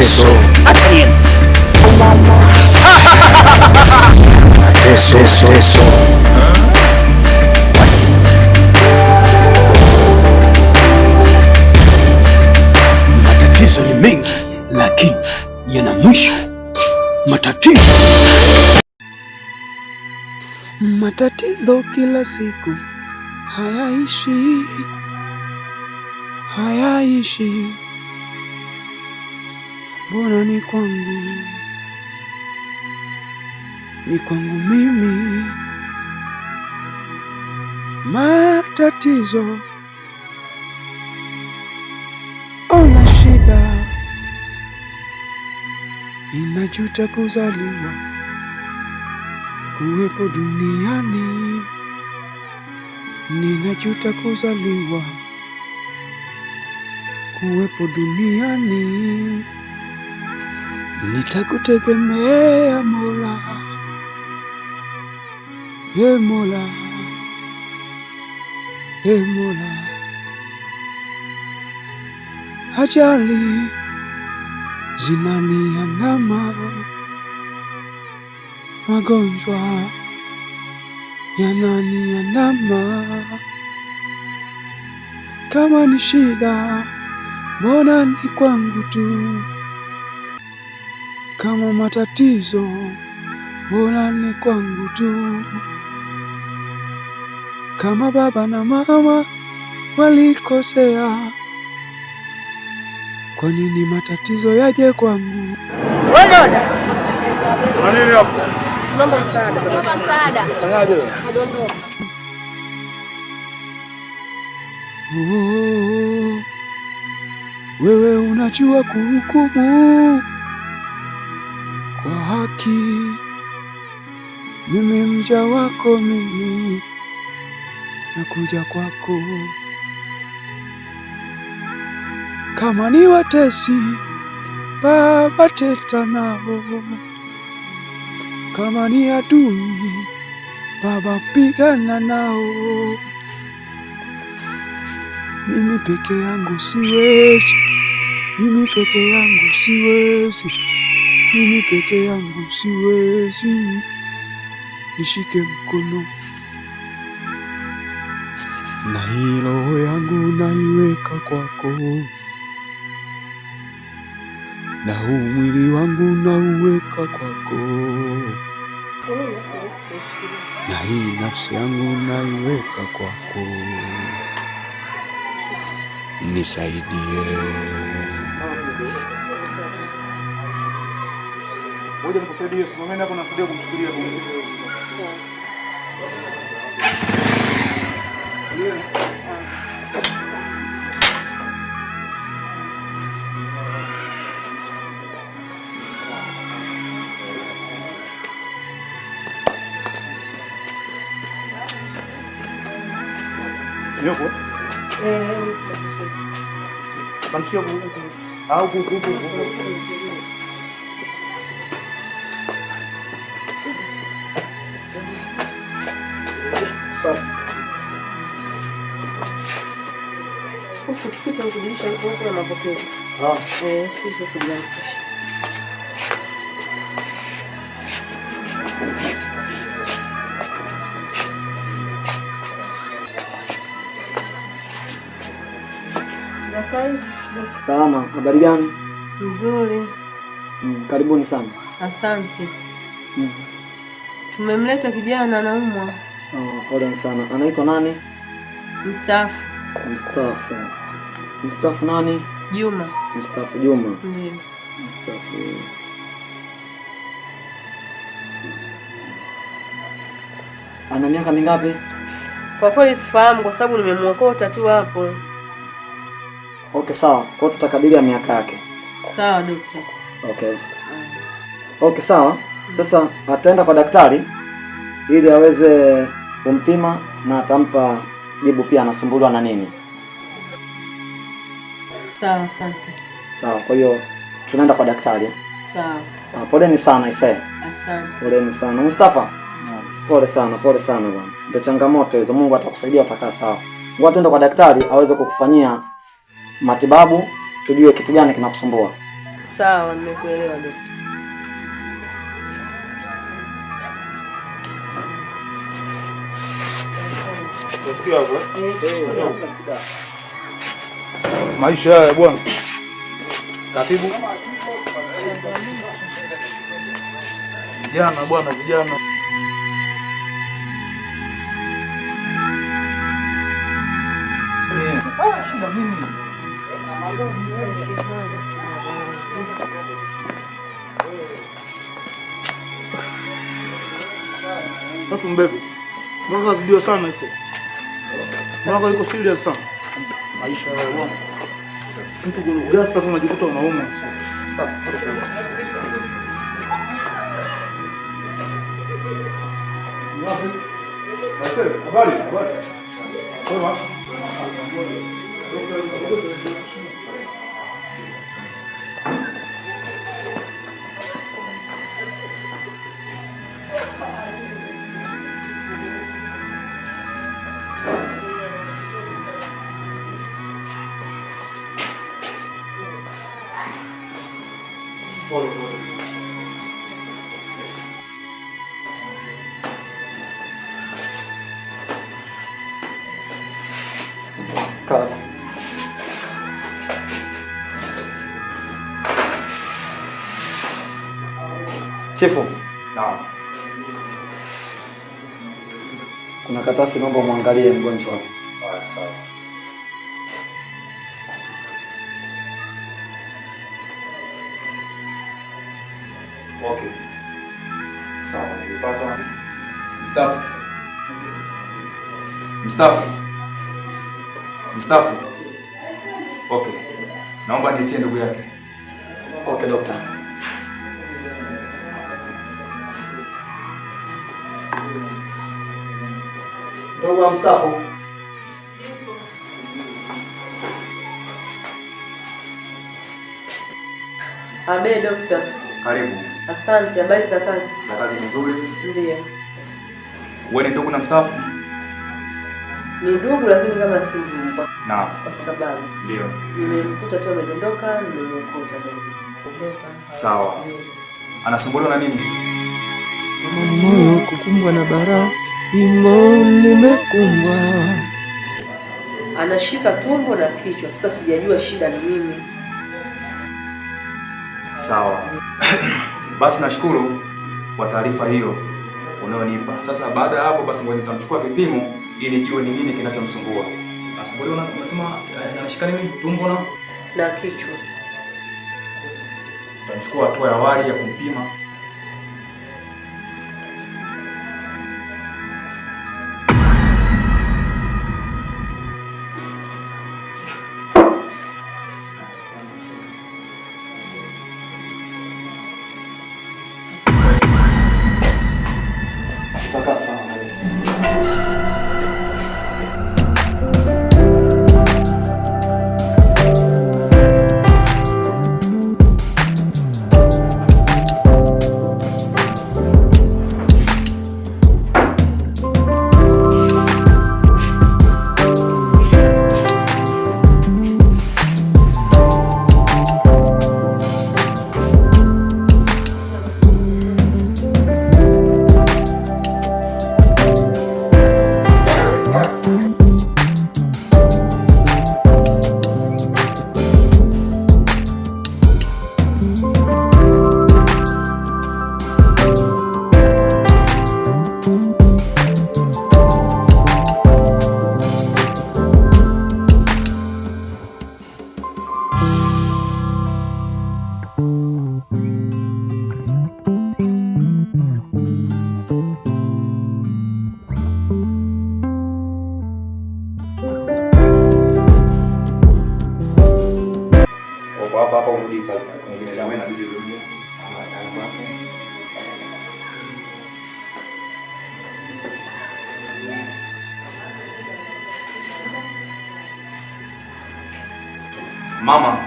Mateso. Acha niende. Mateso. Mateso. What? Matatizo ni mengi, lakini yana mwisho. Matatizo, Matatizo kila siku hayaishi, hayaishi. Mbona ni kwangu, ni kwangu mimi. Matatizo, ona shida, inajuta kuzaliwa kuwepo duniani, ninajuta kuzaliwa, kuwepo duniani. Nitakutegemea Mola, ye Mola, ye Mola. Ajali zinaniandama, magonjwa yananiandama. Kama ni shida, mbona ni kwangu tu? Kama matatizo, mbona ni kwangu tu? Kama baba na mama walikosea, kwa nini matatizo yaje kwangu? Oh, wewe unajua kuhukumu kwa haki. Mimi mja wako, mimi nakuja kwako. Kama ni watesi, Baba teta nao. Kama ni adui, Baba pigana nao. Mimi peke yangu siwezi, mimi peke yangu siwezi, mimi peke yangu siwezi. Nishike mkono na hii roho yangu naiweka kwako, na huu mwili wangu nauweka kwako, na hii nafsi yangu naiweka kwako, nisaidie. Ngoja nikusaidie, simameni hapo nasaidia kumshikilia Mungu. Yuko? Pandishia huku huku. Au huku huku huku. Safi. Huku tukipita huku dirisha huku huku na mapokezi. Ah. Eh, sisi kujiandikisha. Za saizi? Salama, habari gani? Nzuri. Karibuni sana. Asante. Mm. Tumemleta kijana anaumwa. Oh, pole sana. Anaitwa nani? Mstaafu. Mstaafu. Mstaafu nani? Juma. Mstaafu Juma. Ndiyo. Mstaafu. Ana miaka mingapi? Kwa kweli sifahamu kwa sababu nimemwokota tu hapo. Okay, sawa. Kwa hiyo tutakadiria miaka yake. Sawa dokta. Okay. Okay, sawa. Sasa ataenda kwa daktari ili aweze kumpima na atampa jibu pia anasumbuliwa na nini. Sawa, asante. Sawa, kwa hiyo tunaenda kwa daktari. Sawa. Sawa, poleni sana isee. Asante. Poleni sana. Mustafa. Pole sana, pole sana bwana. Ndio changamoto hizo. Mungu atakusaidia utakaa sawa. Ngoja tuende kwa daktari aweze kukufanyia matibabu, tujue kitu gani kinakusumbua. Sawa, nimekuelewa dokta. Unasikia hapo eh? Maisha haya bwana. Katibu. Vijana bwana, vijana. Shida nini? Tatu mbebe. Mbona kazidiwa sana hizo? Mbona yuko serious sana? Maisha ya bwana. Mtu ghafla unajikuta unauma. Stop. Habari, habari. Sema. Pole pole. Kaa. Chifu. Naam. Kuna karatasi naomba muangalie mgonjwa. Haya, sawa. Okay. Sawa, nimepata. Mstaafu. Mstaafu. Mstaafu. Okay. Naomba niitie ndugu yake. Okay, doctor. Ndugu wa mstaafu. Abe dokta. Karibu. Asante, habari za kazi? Za kazi nzuri. Ndiyo. Wewe ni ndugu na mstaafu? Ni ndugu lakini kama si ndugu. Naam. Kwa sababu ndio nimemkuta tu amedondoka, nimemkuta amedondoka. Sawa. Anasumbuliwa na nini? Kama ni moyo kukumbwa na bara, ingo nimekumbwa. Anashika tumbo na kichwa. Sasa sijajua shida ni nini. Sawa. Basi nashukuru kwa taarifa hiyo unayonipa. Sasa baada ya hapo basi ngoja nitamchukua vipimo ili nijue ni nini kinachomsumbua. Anasumbuliwa na, unasema anashika nini? Tumbo na kichwa. Tutamchukua hatua ya awali ya kumpima. Tutakaa sana na wewe. Kwa hapa hapa urudi kazi kwenye Wewe inabidi urudi. Mama,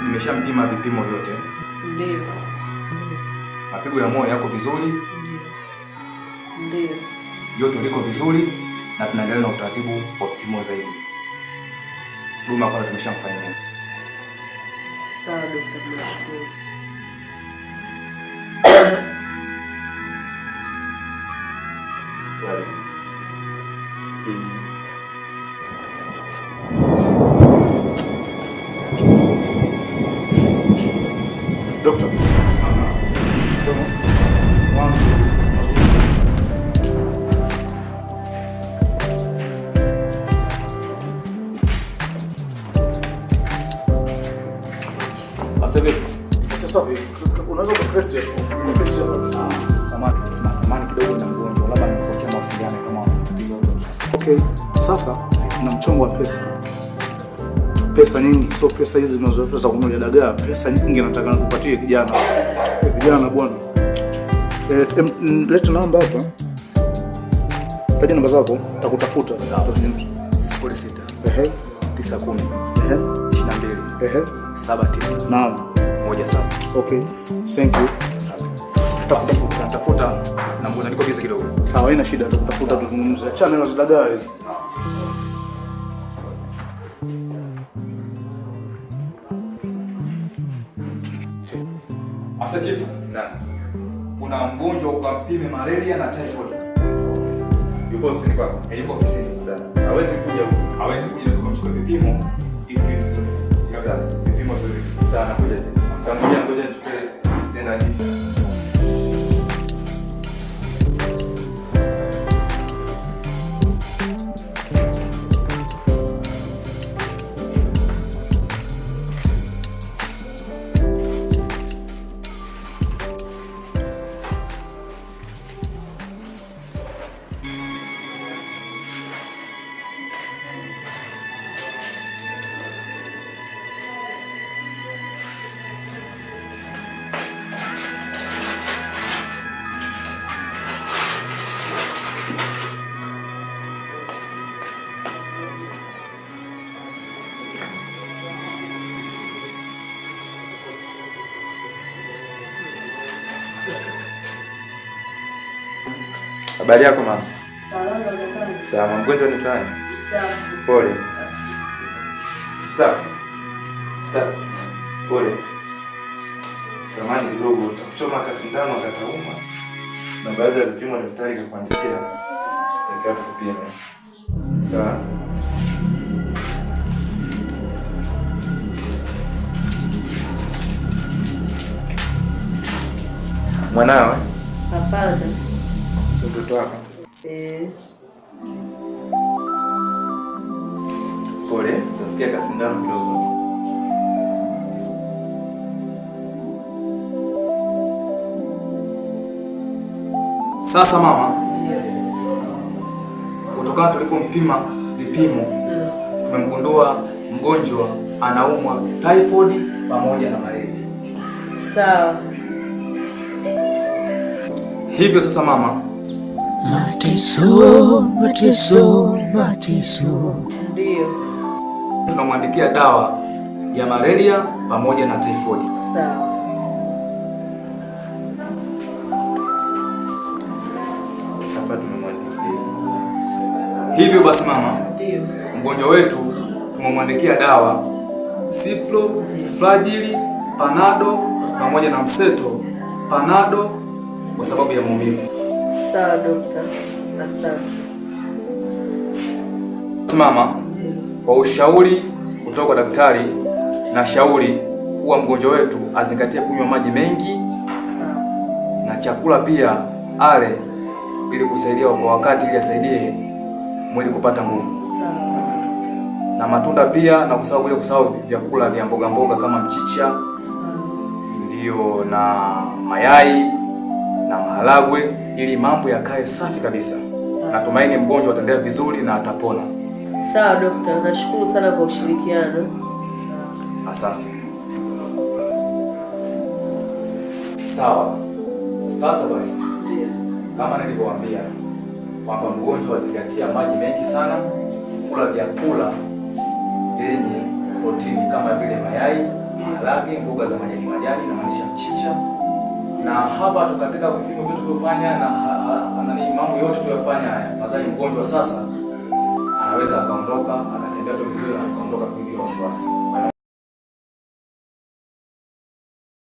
nimeshampima vipimo vyote. Ndio. Mapigo ya moyo yako vizuri. Ndio. Joto liko vizuri na tunaendelea na utaratibu wa vipimo zaidi. Huduma kwanza tumeshamfanyia. Sawa dokta, tunashukuru. Dokta. Sasa vipi? Sasa vipi? Unaweza kuketi hapo. Samahani kidogo na mgonjwa, labda nikuachia mawasiliano kama tatizo lolote. Okay, sasa na mchongo wa pesa. Pesa nyingi, sio pesa hizi mnazoweza kununulia dagaa. Pesa nyingi nataka nikupatie kijana. Vijana bwana. Leta namba hapa. Taja namba zako, nitakutafuta. Sawa. 06 Ehe. 910 Ehe. 22 Ehe. 79 Naam. 17. Okay. Thank you. Asante. Natafuta na mgonjwa, niko busy kidogo. Sawa, haina shida, tutakutafuta tuzungumze. Achana na dagaa hizi. Asa chief, Naam. kuna mgonjwa ukampime malaria na typhoid. Yupo ofisini kwako? Yuko ofisini. Sawa. Hawezi kuja huku. Hawezi kuja, tukamchukua vipimo ili tujue. Sawa. Vipimo viwili. Sawa, nakuja tena. Sasa ngoja nichukue tena dishi. Habari yako mama? Salama za kazi. Salama. Mgonjwa ni nani? Mstaafu. Pole. Mstaafu. Mstaafu. Pole. Samahani kidogo, utakuchoma kasindano katauma. Na baadhi ya vipimo daktari kakuandikia. Takiwa tukupime. Sawa? Mwanawe? Hapana. Sio mtoto wako? Pole, utasikia kasindano kidogo. Sasa mama, kutokana tulipompima vipimo tumemgundua mgonjwa anaumwa typhoid pamoja na malaria. Sawa. Hivyo sasa mama, Mateso, mateso, mateso. Ndio. Tunamwandikia dawa ya malaria pamoja na typhoid. Sawa. Hapa tumemwandikia. Hivyo basi mama, Ndio. mgonjwa wetu tumemwandikia dawa Cipro, Flagyl, Panado pamoja na Mseto Panado kwa sababu ya maumivu. Sawa dokta. Asante. Mama, kwa ushauri kutoka kwa daktari na shauri kuwa mgonjwa wetu azingatie kunywa maji mengi na chakula pia ale ili kusaidia kwa wakati, ili asaidie mwili kupata nguvu. Na matunda pia, na kusahau bila kusahau vyakula vya mboga mboga kama mchicha, ndio, na mayai na maharagwe, ili mambo yakae safi kabisa. Natumaini mgonjwa ataendelea vizuri na atapona. Sawa dokta, nashukuru sana kwa ushirikiano. Asante. Sawa. Sasa basi, kama nilivyowaambia kwamba mgonjwa azingatia maji mengi sana, kula vyakula vyenye protini kama vile mayai, maharage, mboga za majani majani, na maanisha mchicha. Na hapa tukatika vipimo vyote tulivyofanya na nani, mambo yote tuliyofanya haya, nadhani mgonjwa sasa anaweza akaondoka akatembea tu vizuri na akaondoka bila wasiwasi.